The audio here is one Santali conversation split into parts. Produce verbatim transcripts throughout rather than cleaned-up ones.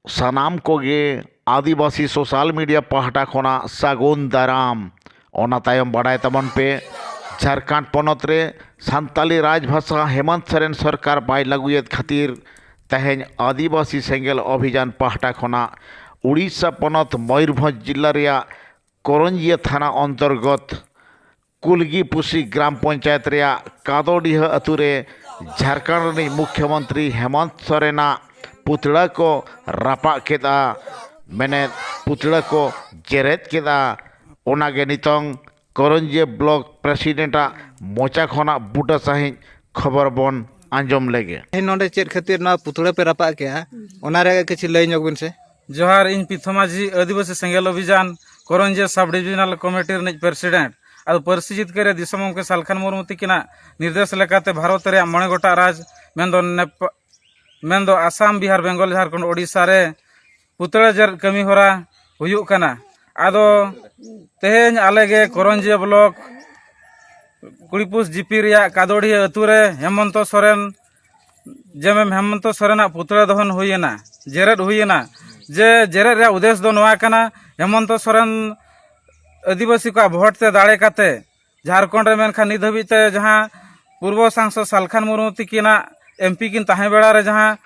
ᱥᱟᱱᱟᱢ ᱠᱚᱜᱮ ᱟᱹᱫᱤᱵᱟᱹᱥᱤ ᱥᱳᱥᱟᱞ ᱢᱤᱰᱤᱭᱟ ᱯᱟᱦᱴᱟ ᱠᱷᱚᱱᱟᱜ ᱥᱟᱹᱜᱩᱱ ᱫᱟᱨᱟᱢ᱾ ᱚᱱᱟ ᱛᱟᱭᱚᱢ ᱵᱟᱰᱟᱭ ᱛᱟᱵᱚᱱ ᱯᱮ, ᱡᱷᱟᱲᱠᱷᱚᱸᱰ ᱯᱚᱱᱚᱛ ᱨᱮ ᱥᱟᱱᱛᱟᱞᱤ ᱨᱟᱡᱽᱵᱷᱟᱥᱟ ᱦᱮᱢᱚᱱᱛ ᱥᱚᱨᱮᱱ ᱥᱚᱨᱠᱟᱨ ᱵᱟᱭ ᱞᱟᱹᱜᱩᱭᱮᱫ ᱠᱷᱟᱹᱛᱤᱨ ᱛᱮᱦᱮᱧ ᱟᱹᱫᱤᱵᱟᱹᱥᱤ ᱥᱮᱸᱜᱮᱞ ᱚᱵᱷᱤᱡᱟᱱ ᱯᱟᱦᱴᱟ ᱠᱷᱚᱱᱟᱜ ᱩᱲᱤᱥᱥᱟ ᱯᱚᱱᱚᱛ ᱢᱚᱭᱩᱨᱵᱷᱚᱸᱡᱽ ᱡᱤᱞᱟ ᱨᱮᱭᱟᱜ ᱠᱚᱨᱚᱧᱡᱤᱭᱟᱹ ᱛᱷᱟᱱᱟ ᱚᱱᱛᱚᱨᱜᱚᱛ ᱠᱩᱞᱜᱤ ᱯᱩᱥᱤ ᱜᱨᱟᱢ ᱯᱚᱧᱪᱟᱭᱮᱛ ᱨᱮᱭᱟᱜ ᱠᱟᱫᱚᱰᱤᱦᱟᱹ ᱟᱹᱛᱩ ᱨᱮ ᱡᱷᱟᱲᱠᱷᱚᱸᱰ ᱨᱤᱱᱤᱡ ᱢᱩᱠᱷᱭᱚᱢᱚᱱᱛᱨᱤ ᱦᱮᱢᱚᱱᱛ ᱥᱚᱨᱮᱱᱟᱜ ᱯᱩᱛᱲᱟᱹ ᱠᱚ ᱨᱟᱯᱟᱜ ᱠᱮᱫᱼᱟ, ᱢᱮᱱᱮᱫ ᱯᱩᱛᱲᱟᱹ ᱠᱚ ᱡᱮᱨᱮᱫ ᱠᱮᱫᱼᱟ᱾ ᱚᱱᱟᱜᱮ ᱱᱤᱛᱚᱝ ᱠᱚᱨᱚᱧᱡᱤᱭᱟᱹ ᱵᱞᱚᱠ ᱯᱨᱮᱥᱤᱰᱮᱱᱴᱟᱜ ᱢᱚᱪᱟ ᱠᱷᱚᱱᱟᱜ ᱵᱩᱴᱟᱹ ᱥᱟᱺᱦᱤᱡ ᱠᱷᱚᱵᱚᱨ ᱵᱚᱱ ᱟᱸᱡᱚᱢ ᱞᱮᱜᱮ᱾ ᱛᱮᱦᱮᱧ ᱱᱚᱰᱮ ᱪᱮᱫ ᱠᱷᱟᱹᱛᱤᱨ ᱱᱚᱣᱟ ᱯᱩᱛᱲᱟᱹ ᱯᱮ ᱨᱟᱯᱟᱜ ᱠᱮᱜᱼᱟ, ᱚᱱᱟ ᱨᱮᱭᱟᱜ ᱠᱤᱪᱷᱩ ᱞᱟᱹᱭ ᱧᱚᱜ ᱵᱤᱱ ᱥᱮ᱾ ᱡᱚᱦᱟᱨ, ᱤᱧ ᱯᱤᱛᱷᱚ ᱢᱟᱹᱡᱷᱤ, ᱟᱹᱫᱤᱵᱟᱹᱥᱤ ᱥᱮᱸᱜᱮᱞ ᱚᱵᱷᱤᱡᱟᱱ ᱠᱚᱨᱚᱧᱡᱤᱭᱟᱹ ᱥᱟᱵ ᱰᱤᱵᱤᱡᱚᱱᱟᱞ ᱠᱚᱢᱤᱴᱤ ᱨᱤᱱᱤᱡ ᱯᱨᱮᱥᱤᱰᱮᱱᱴ᱾ ᱟᱫᱚ ᱯᱟᱹᱨᱥᱤ ᱡᱤᱛᱠᱟᱹᱨ ᱨᱮ ᱫᱤᱥᱚᱢ ᱜᱚᱢᱠᱮ ᱥᱟᱞᱠᱷᱟᱱ ᱢᱩᱨᱢᱩ ᱛᱤᱠᱤᱱᱟᱜ ᱱᱤᱨᱫᱮᱥ ᱞᱮᱠᱟᱛᱮ ᱵᱷᱟᱨᱚᱛ ᱨᱮᱭᱟᱜ ᱢᱚᱬᱮ ᱜᱚᱴᱟᱝ ᱨᱟᱡᱽ ᱢᱮᱱᱫᱚ ᱱᱮᱯ-, ᱢᱮᱱᱫᱚ ᱟᱥᱟᱢ, ᱵᱤᱦᱟᱨ, ᱵᱮᱝᱜᱚᱞ, ᱡᱷᱟᱲᱠᱷᱚᱸᱰ, ᱳᱰᱤᱥᱟ ᱨᱮ ᱯᱩᱛᱲᱟᱹ ᱡᱮᱨᱮᱫ ᱠᱟᱹᱢᱤ ᱦᱚᱨᱟ ᱦᱩᱭᱩᱜ ᱠᱟᱱᱟ᱾ ᱟᱫᱚ ᱛᱮᱦᱮᱧ ᱟᱞᱮ ᱜᱮ ᱠᱚᱨᱚᱧᱡᱤᱭᱟᱹ ᱵᱞᱚᱠ ᱠᱩᱲᱤᱯᱩᱥ ᱡᱤᱯᱤ ᱨᱮᱭᱟᱜ ᱠᱟᱫᱚᱲᱤᱭᱟᱹ ᱟᱹᱛᱩ ᱨᱮ ᱦᱮᱢᱚᱱᱛᱚ ᱥᱚᱨᱮᱱ, ᱡᱮ ᱢᱮᱢ ᱦᱮᱢᱚᱱᱛᱚ ᱥᱚᱨᱮᱱᱟᱜ ᱯᱩᱛᱲᱟᱹ ᱫᱚᱦᱚᱱ ᱦᱩᱭᱮᱱᱟ, ᱡᱮᱨᱮᱫ ᱦᱩᱭᱮᱱᱟ᱾ ᱡᱮ ᱡᱮᱨᱮᱫ ᱨᱮᱭᱟᱜ ᱩᱫᱽᱫᱮᱥ ᱫᱚ ᱱᱚᱣᱟ ᱠᱟᱱᱟ, ᱦᱮᱢᱚᱱᱛᱚ ᱥᱚᱨᱮᱱ ᱟᱹᱫᱤᱵᱟᱹᱥᱤ ᱠᱚᱣᱟᱜ ᱵᱷᱳᱴ ᱛᱮ ᱫᱟᱲᱮ ᱠᱟᱛᱮ ᱡᱷᱟᱲᱠᱷᱚᱸᱰ ᱨᱮ, ᱢᱮᱱᱠᱷᱟᱱ ᱱᱤᱛ ᱫᱷᱟᱹᱵᱤᱡ ᱛᱮ ᱡᱟᱦᱟᱸ ᱯᱩᱨᱵᱚ ᱥᱟᱝᱥᱚᱫ ᱥᱟᱞᱠᱷᱟᱱ ᱢᱩᱨᱢᱩ ᱛᱤᱠᱤᱱᱟᱜ ᱮᱢᱯᱤ ᱠᱤᱱ ᱛᱟᱦᱮᱸ ᱵᱮᱲᱟ ᱨᱮ ᱡᱟᱦᱟᱸ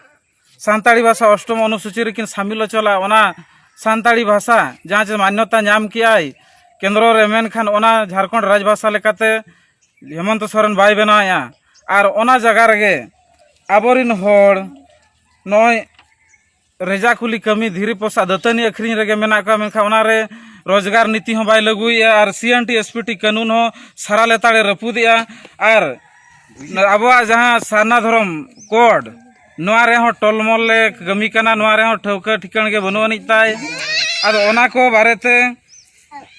ᱥᱟᱱᱛᱟᱲᱤ ᱵᱷᱟᱥᱟ ᱚᱥᱴᱚᱢ ᱚᱱᱩᱥᱩᱪᱤ ᱨᱮᱠᱤᱱ ᱥᱟᱢᱤᱞ ᱦᱚᱪᱚ ᱞᱮᱫᱼᱟ, ᱚᱱᱟ ᱥᱟᱱᱛᱟᱲᱤ ᱵᱷᱟᱥᱟ ᱡᱟᱦᱟᱸ ᱪᱮ ᱢᱟᱱᱭᱚᱛᱟ ᱧᱟᱢ ᱠᱮᱜᱼᱟᱭ ᱠᱮᱱᱫᱨᱚ ᱨᱮ, ᱢᱮᱱᱠᱷᱟᱱ ᱚᱱᱟ ᱡᱷᱟᱲᱠᱷᱚᱸᱰ ᱨᱟᱡᱽ ᱵᱷᱟᱥᱟ ᱞᱮᱠᱟᱛᱮ ᱦᱮᱢᱚᱱᱛᱚ ᱥᱚᱨᱮᱱ ᱵᱟᱭ ᱵᱮᱱᱟᱣᱮᱫᱼᱟ᱾ ᱟᱨ ᱚᱱᱟ ᱡᱟᱭᱜᱟ ᱨᱮᱜᱮ ᱟᱵᱚᱨᱤᱱ ᱦᱚᱲ ᱱᱚᱜᱼᱚᱭ ᱨᱮᱡᱟ ᱠᱩᱞᱤ ᱠᱟᱹᱢᱤ, ᱫᱷᱤᱨᱤ ᱯᱚᱥᱟᱜ, ᱫᱟᱹᱛᱟᱹᱱᱤ ᱟᱹᱠᱷᱨᱤᱧ ᱨᱮᱜᱮ ᱢᱮᱱᱟᱜ ᱠᱚᱣᱟ, ᱢᱮᱱᱠᱷᱟᱱ ᱚᱱᱟᱨᱮ ᱨᱳᱡᱽᱜᱟᱨ ᱱᱤᱛᱤ ᱦᱚᱸ ᱵᱟᱭ ᱞᱟᱹᱜᱩᱭᱮᱫᱼᱟ ᱟᱨ ᱥᱤ N T S P T ᱠᱟᱹᱱᱩᱱ ᱦᱚᱸ ᱥᱟᱨᱟ ᱞᱮᱛᱟᱲᱮ ᱨᱟᱹᱯᱩᱫᱮᱜᱼᱟ᱾ ᱟᱨ ᱟᱵᱚᱣᱟᱜ ᱡᱟᱦᱟᱸ ᱥᱟᱨᱱᱟ ᱫᱷᱚᱨᱚᱢ ᱠᱳᱰ, ᱱᱚᱣᱟ ᱨᱮᱦᱚᱸ ᱴᱚᱞᱢᱚᱞ ᱞᱮ ᱠᱟᱹᱢᱤ ᱠᱟᱱᱟ, ᱱᱚᱣᱟ ᱨᱮᱦᱚᱸ ᱴᱷᱟᱹᱣᱠᱟᱹ ᱴᱷᱤᱠᱟᱹᱬ ᱜᱮ ᱵᱟᱹᱱᱩᱜ ᱟᱹᱱᱤᱡ ᱛᱟᱭ᱾ ᱟᱫᱚ ᱚᱱᱟ ᱠᱚ ᱵᱟᱨᱮᱛᱮ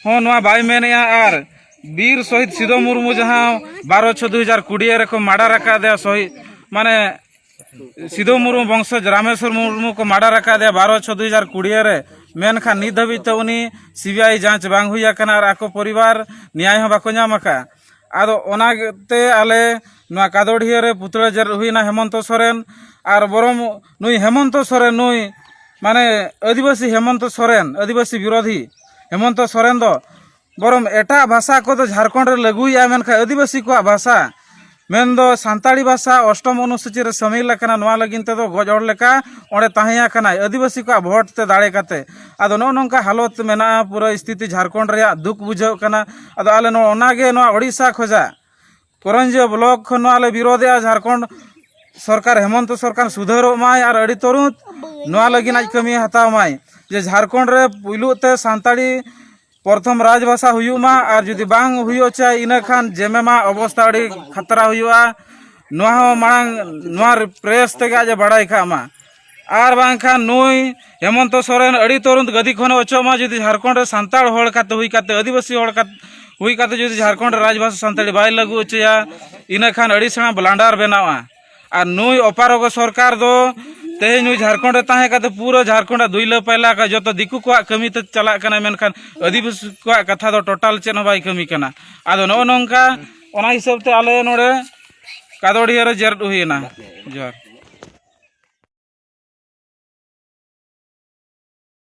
ᱦᱚᱸ ᱱᱚᱣᱟ ᱵᱟᱭ ᱢᱮᱱᱮᱜᱼᱟ᱾ ᱟᱨ ᱵᱤᱨ ᱥᱚᱦᱤᱫ ᱥᱤᱫᱩ ᱢᱩᱨᱢᱩ ᱡᱟᱦᱟᱸ ᱵᱟᱨᱚ ᱪᱷᱚ ᱫᱩ ᱦᱟᱡᱟᱨ ᱠᱩᱲᱤ ᱨᱮᱠᱚ ᱢᱟᱰᱟᱨ ᱟᱠᱟᱫᱮᱭᱟ, ᱥᱚᱦᱤᱫ ᱢᱟᱱᱮ ᱥᱤᱫᱩ ᱢᱩᱨᱢᱩ ᱵᱚᱝᱥᱚᱡᱽ ᱨᱟᱢᱮᱥᱣᱚᱨ ᱢᱩᱨᱢᱩ ᱠᱚ ᱢᱟᱰᱟᱨ ᱟᱠᱟᱫᱮᱭᱟ ᱵᱟᱨᱚ ᱪᱷᱚ ᱫᱩ ᱦᱟᱡᱟᱨ ᱠᱩᱲᱤ ᱨᱮ, ᱢᱮᱱᱠᱷᱟᱱ ᱱᱤᱛ ᱫᱷᱟᱹᱵᱤᱡ ᱛᱮ ᱩᱱᱤ ᱥᱤ ᱵᱤ ᱟᱭ ᱡᱟᱸᱪ ᱵᱟᱝ ᱦᱩᱭ ᱟᱠᱟᱱᱟ ᱟᱨ ᱟᱠᱚ ᱯᱚᱨᱤᱵᱟᱨ ᱱᱮᱭᱟᱭ ᱦᱚᱸ ᱵᱟᱠᱚ ᱧᱟᱢ ᱟᱠᱟᱫᱼᱟ᱾ ᱟᱫᱚ ᱚᱱᱟᱛᱮ ᱟᱞᱮ ᱱᱚᱣᱟ ᱠᱟᱫᱚᱲᱤᱭᱟᱹ ᱨᱮ ᱯᱩᱛᱲᱟᱹ ᱡᱮᱨᱮᱫ ᱦᱩᱭᱱᱟ ᱦᱮᱢᱚᱱᱛᱚ ᱥᱚᱨᱮᱱ, ᱟᱨ ᱵᱚᱨᱚᱝ ᱱᱩᱭ ᱦᱮᱢᱚᱱᱛᱚ ᱥᱚᱨᱮᱱ ᱱᱩᱭ ᱢᱟᱱᱮ ᱟᱹᱫᱤᱵᱟᱹᱥᱤ ᱦᱮᱢᱚᱱᱛᱚ ᱥᱚᱨᱮᱱ, ᱟᱹᱫᱤᱵᱟᱹᱥᱤ ᱵᱤᱨᱳᱫᱷᱤ ᱦᱮᱢᱚᱱᱛᱚ ᱥᱚᱨᱮᱱ ᱫᱚ ᱵᱚᱨᱚᱢ ᱮᱴᱟᱜ ᱵᱷᱟᱥᱟ ᱠᱚᱫᱚ ᱡᱷᱟᱲᱠᱷᱚᱸᱰ ᱨᱮ ᱞᱟᱹᱜᱩᱭᱮᱫᱼᱟ, ᱢᱮᱱᱠᱷᱟᱱ ᱟᱹᱫᱤᱵᱟᱹᱥᱤ ᱠᱚᱣᱟᱜ ᱵᱷᱟᱥᱟ, ᱢᱮᱱᱫᱚ ᱥᱟᱱᱛᱟᱲᱤ ᱵᱷᱟᱥᱟ ᱚᱥᱴᱚᱢ ᱚᱱᱩᱥᱩᱪᱤ ᱨᱮ ᱥᱟᱹᱢᱤᱞ ᱟᱠᱟᱱᱟ, ᱱᱚᱣᱟ ᱞᱟᱹᱜᱤᱫ ᱛᱮᱫᱚ ᱜᱚᱡ ᱦᱚᱲ ᱞᱮᱠᱟ ᱚᱸᱰᱮ ᱛᱟᱦᱮᱸ ᱟᱠᱟᱱᱟᱭ ᱟᱹᱫᱤᱵᱟᱹᱥᱤ ᱠᱚᱣᱟᱜ ᱵᱷᱳᱴ ᱛᱮ ᱫᱟᱲᱮ ᱠᱟᱛᱮ᱾ ᱟᱫᱚ ᱱᱚᱜᱼᱚ ᱱᱚᱝᱠᱟ ᱦᱟᱞᱚᱛ ᱢᱮᱱᱟᱜᱼᱟ ᱯᱩᱨᱟᱹ ᱥᱛᱷᱤᱛᱤ ᱡᱷᱟᱲᱠᱷᱚᱸᱰ ᱨᱮᱭᱟᱜ, ᱫᱩᱠ ᱵᱩᱡᱷᱟᱹᱜ ᱠᱟᱱᱟ᱾ ᱟᱫᱚ ᱟᱞᱮ ᱱᱚᱜᱼᱚ ᱚᱱᱟᱜᱮ ᱱᱚᱣᱟ ᱳᱰᱤᱥᱟ ᱠᱷᱚᱡᱟᱜ ᱠᱚᱨᱚᱧᱡᱤᱭᱟᱹ ᱵᱞᱚᱠ ᱠᱷᱚᱱ ᱱᱚᱣᱟ ᱞᱮ ᱵᱤᱨᱳᱫᱷᱮᱜᱼᱟ, ᱡᱷᱟᱲᱠᱷᱚᱸᱰ ᱥᱚᱨᱠᱟᱨ ᱦᱮᱢᱚᱱᱛᱚ ᱥᱚᱨᱠᱟᱨ ᱥᱩᱫᱷᱟᱹᱨᱚᱜ ᱢᱟᱭ ᱟᱨ ᱟᱹᱰᱤ ᱛᱩᱨᱩᱸᱛ ᱱᱚᱣᱟ ᱞᱟᱹᱜᱤᱫ ᱟᱡ ᱠᱟᱹᱢᱤ ᱦᱟᱛᱟᱣ ᱢᱟᱭ, ᱡᱮ ᱡᱷᱟᱲᱠᱷᱚᱸᱰ ᱨᱮ ᱯᱩᱭᱞᱩ ᱛᱮ ᱥᱟᱱᱛᱟᱲᱤ ᱯᱨᱚᱛᱷᱚᱢ ᱨᱟᱡᱽ ᱵᱷᱟᱥᱟ ᱦᱩᱭᱩᱜ ᱢᱟ, ᱟᱨ ᱡᱩᱫᱤ ᱵᱟᱝ ᱦᱩᱭᱩᱜ ᱪᱟᱭ ᱤᱱᱟᱹ ᱠᱷᱟᱱ ᱡᱮᱢᱮᱢᱟ ᱚᱵᱚᱥᱛᱷᱟ ᱟᱹᱰᱤ ᱠᱷᱟᱛᱨᱟ ᱦᱩᱭᱩᱜᱼᱟ᱾ ᱱᱚᱣᱟ ᱦᱚᱸ ᱢᱟᱲᱟᱝ ᱱᱚᱣᱟ ᱯᱨᱮᱥ ᱛᱮᱜᱮ ᱟᱡ ᱮ ᱵᱟᱲᱟᱭ ᱠᱟᱜ ᱢᱟ᱾ ᱟᱨ ᱵᱟᱝᱠᱷᱟᱱ ᱱᱩᱭ ᱦᱮᱢᱚᱱᱛᱚ ᱥᱚᱨᱮᱱ ᱟᱹᱰᱤ ᱛᱩᱨᱩᱸᱛ ᱜᱟᱹᱫᱤ ᱠᱷᱚᱱᱮ ᱚᱪᱚᱜ ᱢᱟ, ᱡᱩᱫᱤ ᱡᱷᱟᱲᱠᱷᱚᱸᱰ ᱨᱮ ᱥᱟᱱᱛᱟᱲ ᱦᱚᱲ ᱠᱟᱛᱮ ᱦᱩᱭ ᱠᱟᱛᱮ, ᱟᱹᱫᱤᱵᱟᱹᱥᱤ ᱦᱚᱲ ᱠᱟᱛᱮ ᱦᱩᱭ ᱠᱟᱛᱮ ᱡᱩᱫᱤ ᱡᱷᱟᱲᱠᱷᱚᱸᱰ ᱨᱮ ᱨᱟᱡᱽᱵᱷᱟᱥᱟ ᱥᱟᱱᱛᱟᱲᱤ ᱵᱟᱭ ᱞᱟᱹᱜᱩ ᱦᱚᱪᱚᱭᱟ, ᱤᱱᱟᱹ ᱠᱷᱟᱱ ᱟᱹᱰᱤ ᱥᱮᱬᱟ ᱵᱞᱟᱱᱰᱟᱨ ᱵᱮᱱᱟᱣᱟ᱾ ᱟᱨ ᱱᱩᱭ ᱚᱯᱟᱨᱚᱜᱚ ᱥᱚᱨᱠᱟᱨ ᱫᱚ ᱛᱮᱦᱮᱧ ᱱᱩᱭ ᱡᱷᱟᱲᱠᱷᱚᱸᱰ ᱨᱮ ᱛᱟᱦᱮᱸ ᱠᱟᱛᱮ ᱯᱩᱨᱟᱹ ᱡᱷᱟᱲᱠᱷᱚᱸᱰ ᱨᱮ ᱫᱩᱭᱞᱟᱹ ᱯᱟᱭᱞᱟ ᱟᱠᱟᱫ, ᱡᱚᱛᱚ ᱫᱤᱠᱩ ᱠᱚᱣᱟᱜ ᱠᱟᱹᱢᱤ ᱛᱮ ᱪᱟᱞᱟᱜ ᱠᱟᱱᱟ, ᱢᱮᱱᱠᱷᱟᱱ ᱟᱹᱫᱤᱵᱟᱹᱥᱤ ᱠᱚᱣᱟᱜ ᱠᱟᱛᱷᱟ ᱫᱚ ᱴᱳᱴᱟᱞ ᱪᱮᱫ ᱦᱚᱸ ᱵᱟᱭ ᱠᱟᱹᱢᱤ ᱠᱟᱱᱟ᱾ ᱟᱫᱚ ᱱᱚᱜᱼᱚ ᱱᱚᱝᱠᱟ, ᱚᱱᱟ ᱦᱤᱥᱟᱹᱵ ᱛᱮ ᱟᱞᱮ ᱱᱚᱰᱮ ᱠᱟᱫᱚᱲᱤᱭᱟᱹ ᱨᱮ ᱡᱮᱨᱮᱫ ᱦᱩᱭᱮᱱᱟ᱾ ᱡᱚᱦᱟᱨ᱾